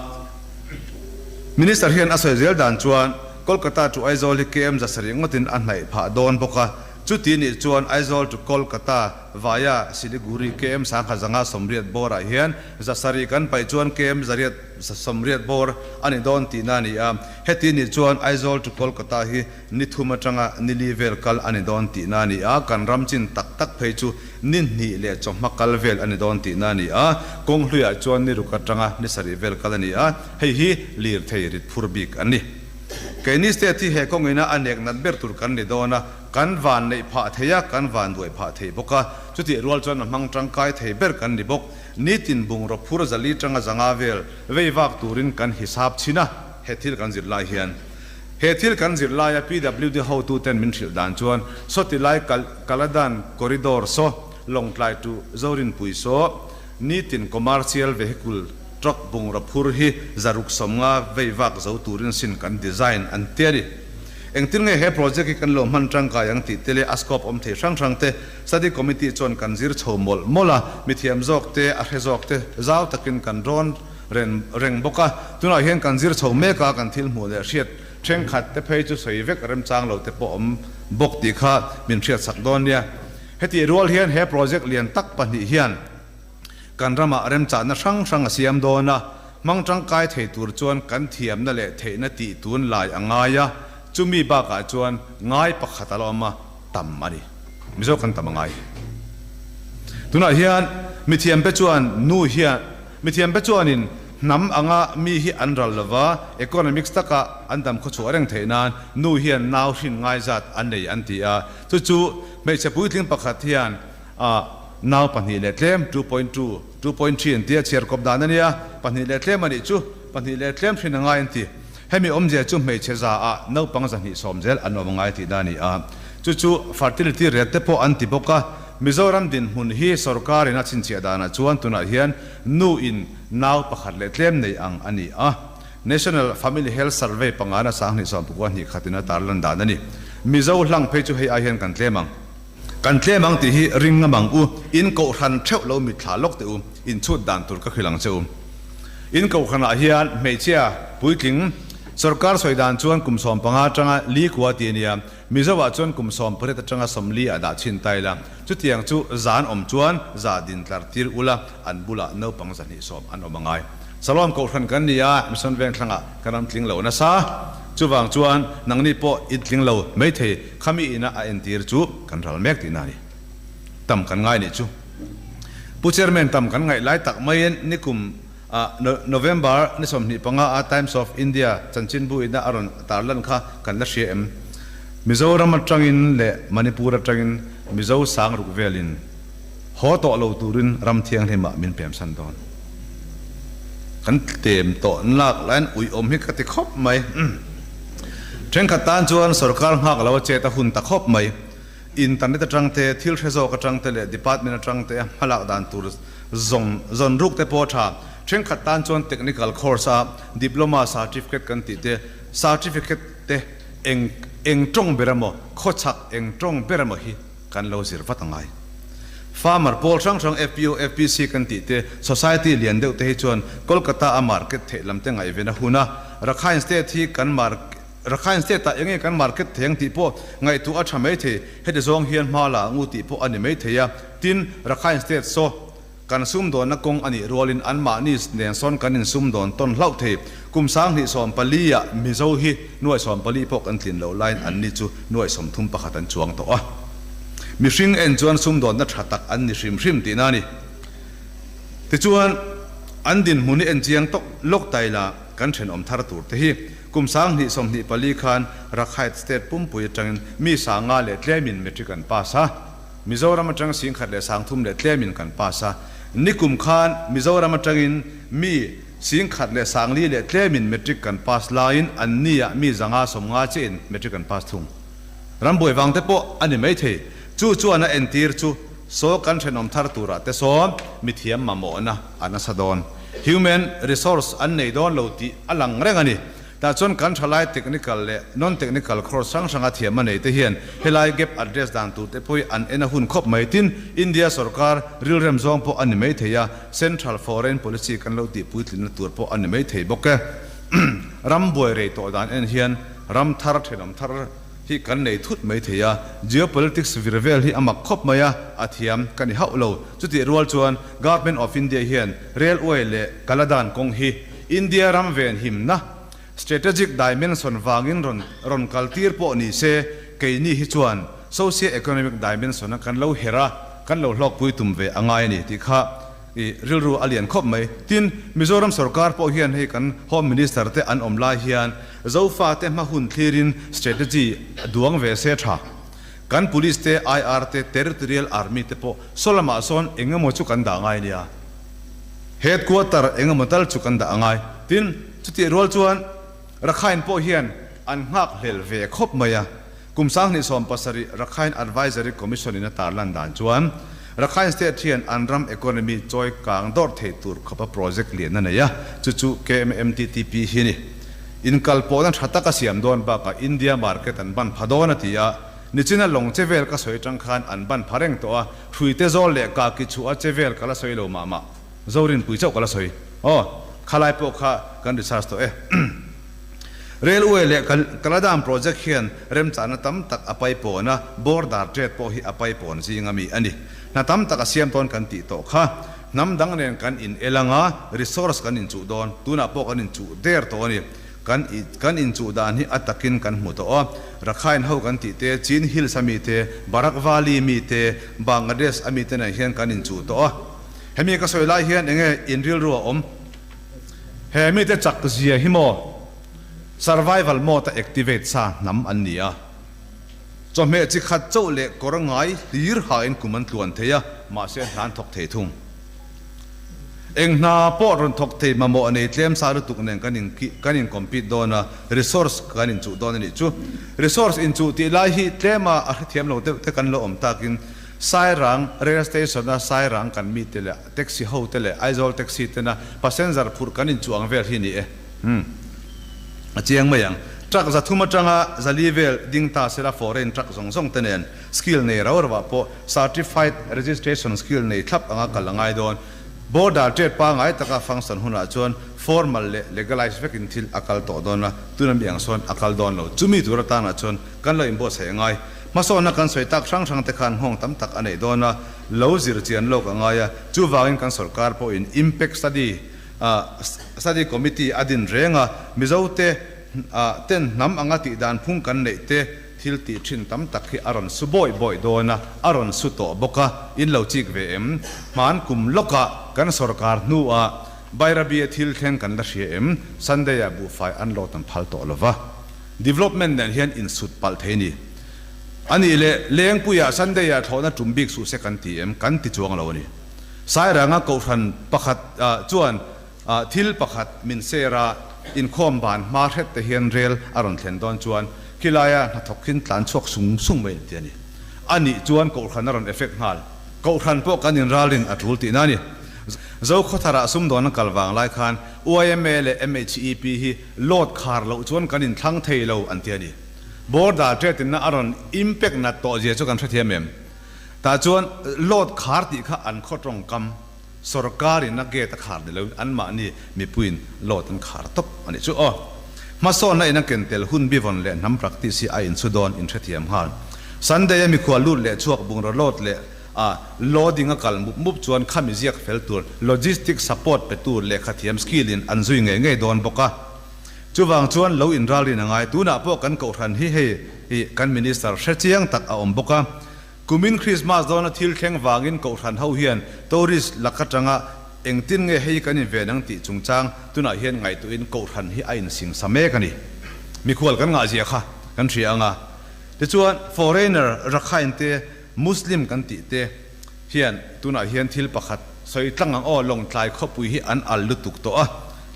Minister hian a sawi zel dan chuan Kolkata to Aizawl hi KM 700 ngawtin a hnaih phah dawn bawk a, chuti nih chuan Aizawl to Kolkata via Siliguri KM 1180 bawrah hian 700 kan paih chuan KM 800 800 bawr a ni dawn tihna a ni a, heti nih chuan Aizawl to Kolkata hi ni thum atanga ni li vel kal a ni dawn tihna a ni a, kan ram chin tak tak phei chu ni hnih leh chawhma kal vel a ni dawn tihna a ni a, kawng hluiah chuan ni ruk atanga ni sarih vel kal a ni a, hei hi lirthei rit phur bik an ni. Keini state hi he kawngina a nek nat ber tur kan ni dawn a, kan van neih phah thei a, kan van duai phah thei bawk a, chutih rual chuan a hmang tangkai thei ber kan ni bawk. Nitin bungraw phur zali tanga zanga vel vei vak turin kan hisap chhin a, he thil kan zir lai hian. He thil kan zir laia PWD hotuten min hrilh dan chuan sawti lai Kaladan corridor saw, Lawngtlai to Zorinpui saw, nitin commercial vehicle truck bungraw phur hi 650 vei vak zo turin sin kan design an ti a ni. Engtin nge he project hi kan lo hman tangkai ang tih te leh a scope awm thei hrang hrang te Study Committee chuan kan zir chho mawlh mawlh a, mithiam zawk te, a hre zawk te zau takin kan rawn ren reng bawk a. Tunah hian kan zir chho mek a, kan thil hmuh leh hriat thenkhat te phei chu sawi vek remchang lo te pawh awm bawk tih kha min hriat sak dawn nia. Hetih rual hian he project lian tak pahnih hian kan ramah remchahna hrang hrang a siam dawn a, hmang tangkai thei tur chuan kan thiamna leh theihna tih tun lai a ngai a, chumi bakah chuan ngai pakhat a la awm a, tam a ni. Mizo kan tam a ngai. Tunah hian mithiamte chuan nu hian mithiamte chuanin hnam anga mi hi an ral lova, economics taka an dam khawchhuah reng theih nan nu hian nau hrin ngai zat an nei an ti a. Chu chu hmeichhe puitling pakhat hian nau pahnih leh tlem, 2.2, 2.3 an ti a, chhiar kawp dan a nia, pahnih leh tlem a nih chu, pahnih leh tlem hrin a ngai an ti. Hemi awmzia chu hmeichhe za ah naupang 220 zel an awm ngai tihna a ni a, chu chu fertility rate te pawh an ti bawk a. Mizoram dinhmun hi sorkar in a chhinchhiah danah chuan tunah hian nu in nau pakhat leh tlem nei ang a ni a. National Family Health Survey pangana 2021 in a tarlan dan a ni. Mizo hlang phei chu hei ai hian kan tlem ang. Kan tlem ang tih hi ring ngam ang u, in kohhran theuh lo mitthla lawk teh u, in chhut dan tur ka hrilh ang che u. In kohhranah hian hmeichhia puitling Sorkar sawi dan chuan kum 15 atanga li kua ti a nia, Mizo ah chuan kum 18 atanga 40 ah dah chhin ta ila, chutiang chu zan awm chuan za din tlar tir ula an bulah naupang 220 an awm a ngai. Salom Kohhran kan ni a, Mission Vengthlangah kan ram tling lo nasa. Chuvang chuan nangni pawh in tling lo maithei khami ina a entir chu kan ral mek tihna a ni. Tam kan ngai nih chu. Pu Chairman tam kan ngaih lai tak maiin nikum ah November ni 25 a Times of India chanchinbu ina a rawn tarlan kha kan la hria em? Mizoram atangin leh Manipur atangin Mizo sang ruk velin haw tawh lo turin ram thianghlim ah min pemsan dawn. Kan tlem tawh lak laiin uiawm hi ka ti khawp mai. Thenkhat tan chuan sorkar nghak lo a chet a hun ta khawp mai. Internet atang te, thil hre zawk atang te leh department atang te a hmalak dan tur zawng zawn ruk te pawh a tha. Thenkhat tan chuan technical course a diploma certificate kan tih te, certificate te eng eng tawng ber emaw, khawchhak eng tawng ber emaw hi kan lo zir vat a ngai. Farmer pawl hrang hrang FPO, FPC kan tih te, society lian deuh te hi chuan Kolkata a market theih lam te ngaihven a hun a, Rakhine State hi kan market Rakhine State ah enge kan market thei ang tih pawh ngaihtuah a tha mai thei, heti zawng hian hma la ang u tih pawh a ni mai thei a, tin, Rakhine State saw kan sumdawnna kawng a nih rualin anmahni nen sawn kan insumdawn tawn hlauh thei. Kum 2014 ah Mizo hi nuai 14 pawh kan tlin loh laiin anni chu nuai 31 an chuang tawh a. Mihring en chuan sumdawnna tha tak an ni hrim hrim tihna a ni. Tichuan, an dinhmun hi en chiang tawk lawk ta ila kan thenawm thar tur te hi Kum 2024 khan Rakhine State pumpui atangin mi 5000 leh tlemin matric an pass a, Mizoram atang 10,000 leh 300 leh tlemin kan pass a. Nikum khan Mizoram atangin mi 10,000 leh 4,000 leh tlemin matric kan pass laiin anni ah mi 550 chiahin matric an pass thung. Rambuai vang te pawh a ni maithei. Chu chuan a entir chu saw kan thenawm thar turah te sawn mithiam mamawhna a nasa dawn. Human resource an nei dawn lo tih a lang reng a ni. Tah chuan kan thalai technical leh non-technical course hrang hranga thiam a nei te hian helai gap address dan tur te pawh hi an en a hun khawp mai. Tin, India sorkar rilrem zawng pawh a ni mai thei a, central foreign policy kan lo tih puitlinna tur pawh a ni mai thei bawk e. Ram buai rei tawh dan en hian ram thar thenawm thar hi kan nei thut mai thei a, geopolitics vir vel hi a mak khawp mai a, a thiam ka ni hauh lo. Chutih rual chuan Government of India hian railway leh Kaladan kawng hi India ram ven himna strategic dimension vangin rawn rawn kal tir pawh ni se, keini hi chuan socio-economic dimension a kan lo her a, kan lo hlawkpui tum ve a ngai a ni tih kha i rilru a lian khawp mai. Tin, Mizoram sorkar pawh hian hei kan Home Minister te an awm lai hian Zofate hma hun thlirin strategy a duang ve se tha. Kan Police te, IR te, Territorial Army te pawh saw lamah sawn eng emaw chu kan dah ngai nia. Headquarter eng emaw tal chu kan dah angai. Tin, chutih rual chuan Rakhine pawh hian an nghak hlel ve khawp mai a. Kum 2017 Rakhine Advisory Commission in a tarlan dan chuan Rakhine State hian an ram economy chawi kang dawrh thei tur khawpa project lian a nei a, chu chu KMMTTP hi a ni. Inkalpawhna tha taka siam dawn bakah India market an ban pha dawn a ti a, nichina lawng che vel ka sawi atang khan an ban pha reng tawh a, hruite zawl leh kaki chhuah a che vel ka la sawi lo mah mah, Zorinpui chauh ka la sawi. Aw, khalai pawh kha kan research tawh e. Railway leh Kaladam project hian remchahna tam tak a paipawn a, border trade pawh hi a paipawn zing ami a ni. Hna tam tak a siam tawn kan tih tawh kha. Hnam dang nen kan in el anga, resource kan inchuh dawn. Tunah pawh kan inchuh der tawh a ni. Kan kan inchuh dan hi a takin kan hmu tawh a. Rakhine ho kan tih te, Chin Hills ami te, Barak Valley mi te, Bangladesh ami te nen hian kan inchuh tawh a. Hemi ka sawi lai hian enge in rilru a awm? He mite chak zia hi maw survival mode a activate sa hnam an ni a, chawhmeh chi khat chauh leh kawr ngai hlir hain kum an tluan thei a, mahse hna an thawk thei thung. Eng hna pawh rawn thawk thei mamawh nei tlem sa lutuk nen kan in kan in compete dawn a, resource kan inchuh dawn a nih chu. Resource inchuh tih lai hi tlema a hrethiam lo deuh te kan lo awm takin Sairang rail station a Sairang kan mite leh Taxi ho te leh Aizawl taxi tena passenger phurh kan inchuh ang vel hi ni e. Umm. A chiang mai ang. Truck 300 atanga 400 vel ding ta sela foreign truck zawng zawng te nen skill nei rau rauah pawh certified registration skill nei thlap anga kal a ngai dawn. Border trade pangai taka function hunah chuan formal leh legalize vekin thil a kal tawh dawn a, tuna mi ang sawn a kal dawn lo. Chumi tur atanah chuan kan lo inbuatsaih a ngai. Hmasawnna kan sawi tak hrang hrang te khan nghawng tam tak a neih dawn a, lo zir chian lawk a ngai a, chuvangin kan sorkar pawhin impact study study committee a din reng a, Mizote ten hnam anga tih dan phung kan neih te thil tih thin tam tak hi a rawn su bawih bawih dawn a, a rawn su tawh bawk a, in lo chik ve em? Hman kum lawkah kan sorkar hnuah Bairabi-a thil thleng kan la hria em? Sunday-ah buhfai an load an phal tawh lova. Development nen hian insut palh thei ni. A nih leh Lengpuiah Sunday-ah thlawhna tum bik suh se kan ti em? Kan ti chuang lo a ni. Sairanga kohhran pakhat chuan thil pakhat min share a, inkhawm ban hma hret te hian rel a rawn thlen dawn chuan khilaia hnathawk hin tlan chhuak sung sung mai an ti a ni. A nih chuan kohhran a rawn effect nghal. Kohhran pawh kan inralrin a tul tihna a ni. Zokhawtharah sumdawn an kal vang lai khan yma leh MHEP hi load khar loh chuan kan inthlang thei lo an ti a ni. Border treatinna a rawn impact nat tawh zia chu kan hrethiam em? Tah chuan load khar tih kha an khaw tawngkam sorkarin a gate a khar ni loin anmahni mipuiin load an khar tawp a nih chu aw. Hmasawnna in a ken tel hun bivawn leh hnam practice hi a inchhu dawn inhrethiam nghal. Sunday a mikhual lut leh chhuak bungraw load leh A loading a kal mup mup chuan khami ziak fel tur logistic support pe tur lehkhathiam skill in an zui ngei ngei dawn bawk a. Chuvang chuan lo inralrin a ngai. Tunah pawh kan kohhran hi hei hi kan minister hre chiang tak a awm bawk a. Kumin Christmas dawna thil thleng vangin kohhran ho hian tourist lak atanga engtin nge hei kan inven ang tih chungchang tunah hian ngaihtuahin kohhran hi a insingsa mek a ni. Mikhual kan ngahzia kha kan hria ang a. Tichuan foreigner Rakhine te Muslim kan tih te hian tunah hian thil pakhat sawi tlang ang aw, Lawngtlai khawpui hi an al lutuk tawh a,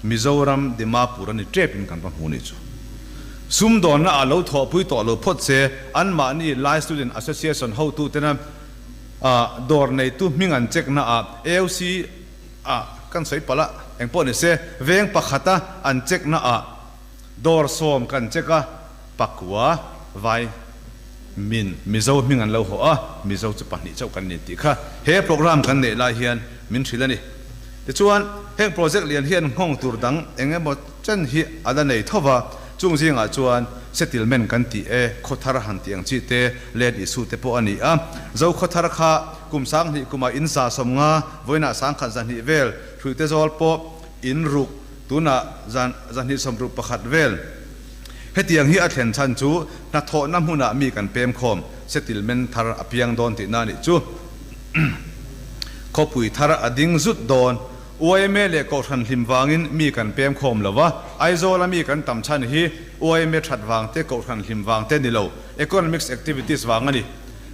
Mizoram Dimapur a ni tep in kan va hmu nih chu. Sumdawnna ah lo thawhpui tawh lo phawt se, anmahni Lai Student Association hotu tena dawr neitu hming an check na ah AOC ah kan sawi palh a, engpawh ni se veng pakhata an check na ah dawr sawm kan check a, Pakua vai min Mizo hming an lo hawh a, Mizo chu pahnih chauh kan ni tih kha he program kan neih lai hian min hrilh a ni. Tichuan, heng project lian hian nghawng tur dang eng emaw chen hi a la nei tho va, chung zingah chuan settlement kan tih e, khawthar han tih ang chi te, land issue te pawh a ni a. Zo khawthar kha kum sanghnih kumah in 150, vawiinah 1100 vel, hruihte zawl pawh in ruk, tunah zan 261 vel. Hetiang hi a thlen chhan chu hnathawhna hmunah mi kan pem khawm, settlement thar a piang dawn tihna a nih chu. Khawpui thar a ding zut dawn. Yma leh Kohhran hlim vangin mi kan pem khawm lo va, Aizawla mi kan tam chhan hi yma that vang te, Kohhran hlim vang te ni lo, economics activities vang a ni.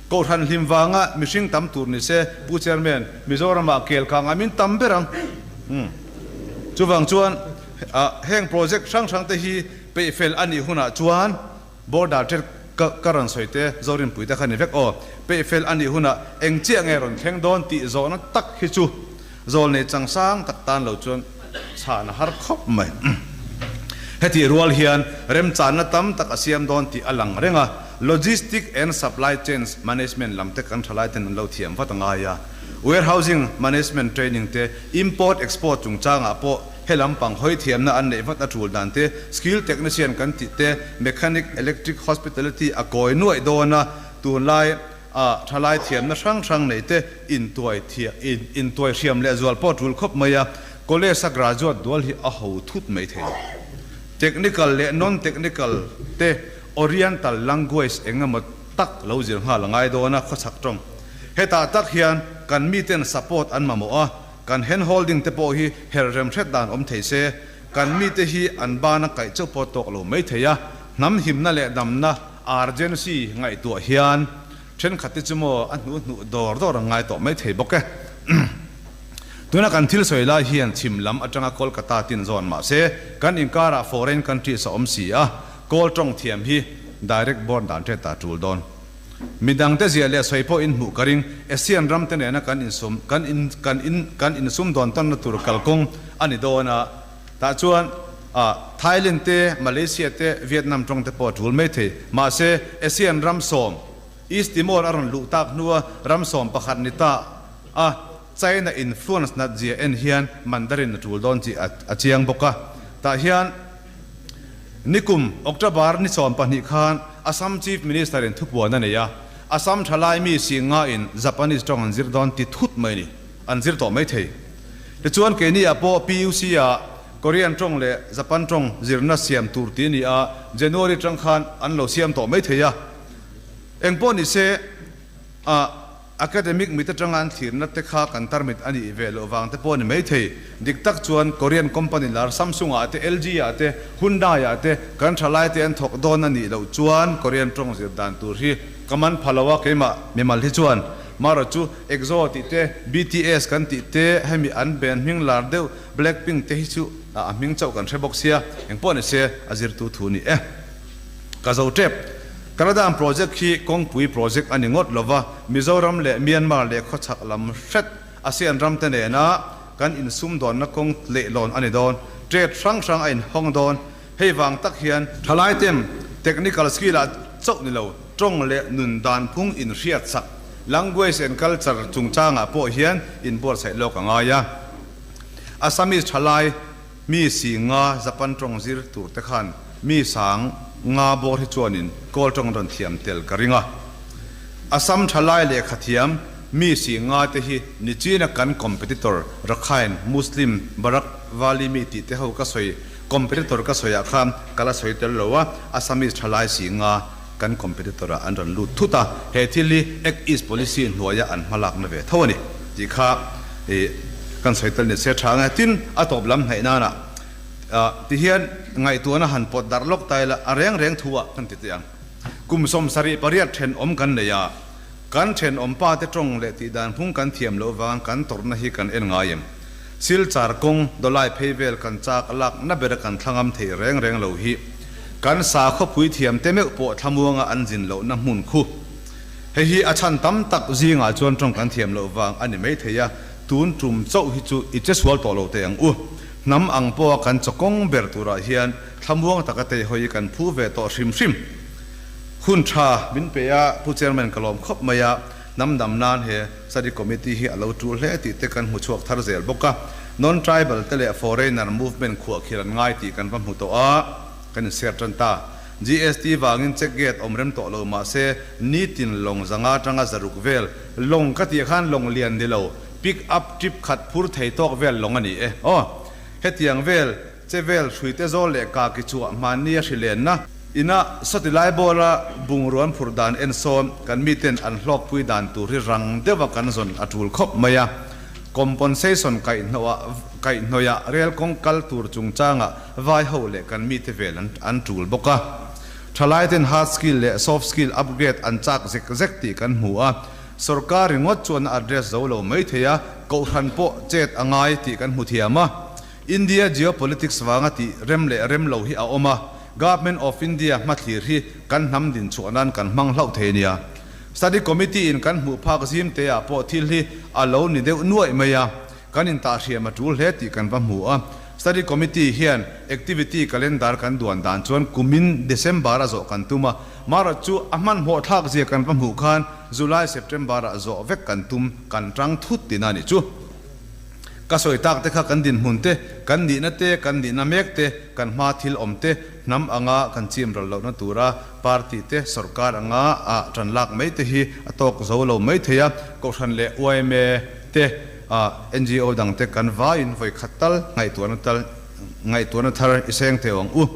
Kohhran hlim vanga mihring tam tur ni se, Pu Chairman, Mizoramah kel kang a min tam ber ang. Chuvang chuan heng project hrang hrang te hi peihfel a nih hunah chuan border trade ka rawn sawi te Zorinpui te kha ni vek aw. Peihfel a nih hunah eng chiah nge rawn thleng dawn tih zawhna tak hi chu zawlnei changsang tak tan lo chuan chhan a har khawp mai. Hetih rual hian remchanna tam tak a siam dawn tih a lang reng a, logistic and supply chains management lam te kan thalai ten an lo thiam vat a ngai a. Warehousing management training te, import export chungchangah pawh he lampang hawi thiamna an neih vat a tul dan te, skill technician kan tih te, mechanic, electric, hospitality a kawi nuaih dawn a, tunlai a thalai thiamna hrang hrang nei te intuai intuai hriam leh zual pawh tul khawp mai a, college a graduate dual hi a ho thut mai thei lo. Technical leh non-technical te oriental language eng emaw tak lo zir nghal a ngai dawn a, khawchhak tawng. Hetah tak hian kan miten support an mamawh a, kan hand holding te pawh hi her rem hret dan awm thei se, kan mite hi an bana kaih chauh pawh tawk lo mai thei a, hnam himna leh damna urgency ngaihtuah hian thenkhat te chu maw a hnu hnuh dawr dawr an ngai tawh mai thei bawk e. Tuna kan thil sawi lai hian chhim lam atanga Kolkata tin zawn mah se, kan inkarah foreign countries a awm si a, Kawl tawng thiam hi direct born dan ṭet ta ṭul dawn. Midangte ziah leh sawi pawh in hmuh ka ring. ASEAN ramte nena kan insum kan in kan in kan insum dawn tawnna tur kalkawng a ni dawn a. Tah chuan ah Thailand te, Malaysia te, Vietnam tawng te pawh a tul mai thei. Mahse, ASEAN ram sawm, East Timor a rawn luh tak hnua ram sawm pakhat ni ta a. China influence nat zia en hian Mandarin a tul dawn tih a chiang bawk a. Tah hian nikum October ni 12 khan Assam Chief Minister in thupuan a nei a, Assam thalai mi singa in Japanese tawng an zir dawn ti thut mai a ni, an zir tawh mai thei. Tichuan keini ah pawh PUC ah Korean tawng leh Japan tawng zirna siam tur ti a ni a, January tang khan an lo siam tawh mai thei a. Engpawh ni se ah Academic mit atanga an thlirna te kha kan tarmit a nih ve loh vang te pawh a ni maithei. Dik tak chuan Korean company lar Samsung ah te, LG ah te, Hyundai ah te kan thalai te an thawk dawn a nih loh chuan Korean tawng zir dan tur hi ka man pha lo a keimah mimal hi chuan marawh chu EXO tih te, BTS kan tih te hemi an band hming lar deuh Blackpink te hi chu a hming chauh kan hre bawk sia engpawh ni se a zirtu thu ni e. Ka zo tep. Kaladan project hi kawngpui project a ni ngawt lova, Mizoram leh Myanmar leh khawchhak lam hret ASEAN ram te nena kan insumdawnna kawng leihlawn a ni dawn. Trade hrang hrang a inhawng dawn. Hei vang tak hian thalai tem technical skill ah chauh ni lo, tawng leh nun dan phung inhriat sak, language and culture chungchangah pawh hian inbuatsaih lawk a ngai a. Assamese thalai Mi si nga Japan tawng zir tur te khan mi sang nga bawr hi chuanin Kawl tawng rawn thiam tel ka ring a. Assam thalai lehkha thiam mi si nga te hi nichina kan competitor Rakhine Muslim Barak Valley mi tih te ho ka sawi competitor ka sawi ah khan ka la sawi tel lo a, Assamese thalai si nga kan competitor ah an rawn lut thut a, he thil hi Act East Policy hnuaia an hmalakna ve tho a ni tih kha kan sawi tel ni se tha ang e. Tin, a tawp lam hnaih nana ti hian ngaihtuahna han pawt darh lawk ta ila a reng reng thu ah kan ti teh ang. Kum 78 thenawm kan nei a, kan thenawm pa te tawng leh tih dan phung kan thiam loh vang kan tawrhna hi kan en ngai em? Silchar kawng dawlai phei vel kan chak lak na bera kan thlangam thei reng reng lo hi kan sakhawpui thiam te meuh pawh thlamuanga an zin lohna hmun khu. Hei hi a chhan tam tak zingah chuan tawng kan thiam loh vang a ni mai thei a, tun tum chauh hi chu i che sual tawh lo teh ang u. Hnam ang pawha kan chawkawng ber turah hian thlamuang taka teihawi kan phu ve tawh hrim hrim. Hun tha min pe a, Pu Chairman ka lawm khawp mai a, hnam dam nan he Study Committee hi a lo tul hle tih te kan hmu chhuak thar zel bawk a. Non-tribal te leh foreigner movement khuahkhir an ngai tih kan va hmu tawh a, kan inser tan ta. GST vangin check gate awm rem tawh lo mah se nitin lawng zanga atanga zaruk vel lawng ka tih khan lawng lian ni lo, pick up trip khat phur thei tawk vel lawng a ni e. Aw, hetiang vel Che vel hruite zawl leh kaki chu hmanni a hrilenna ina sawti lai bawla bungrua an phurh dan en sawn kan miten an hlawkpui dan tur hi rang deuha kan zawn a tul khawp mai a. Compensation kaihhnawih rel kawng kal tur chungchangah vai ho leh kan mite vel an tul bawk a. Thalaiten hard skill leh soft skill upgrade an chak zek zek tih kan hmu a. Sorkar ringawt chuan a address zo lo mai thei a, kohhran pawh chet a ngai tih kan hmu thiam a. India geopolitics vanga tih rem leh rem lo hi a awm a, Government of India hmathlir hi kan hnam din chhuah nan kan hmang hlauh thei nia. Study Committee in kan hmuh phak zim te ah pawh thil hi a lo ni deuh nuaih mai a, kan intahhriam a tul hle tih kan va hmu a. Study Committee hian activity calendar kan duan dan chuan kumin December a zawh kan tum a, marawh chu a hmanhmawh thlak zia kan va hmuh khan July September ah zawh vek kan tum kan tang thut tina ni chu. Ka sawi tak te kha kan dinhmun te, kan nihna te, kan nihna mek te, kan hma thil awm te, hnam anga kan chim ral lohna tura party te, sorkar anga a tan lak mai te hi a tawk zo lo mai thei a, Kohhran leh yma te, NGO dang te kan vaiin vawi khat tal ngaihtuahna tal ngaihtuahna thar i seng teh ang u.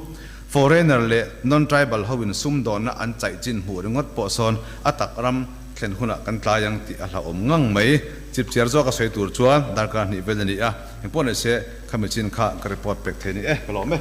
Foreigner leh non-tribal ho in sumdawnna an chaih chin hmuh ringawt pawh sawn a tak ram thlen hunah kan tlai ang tih a hlauhawm ngang mai. Chipchiar zawk a sawi tur chuan darkar hnih vel a ni a, engpawh ni se khami chin kha ka report pek thei ni e, ka lawm e.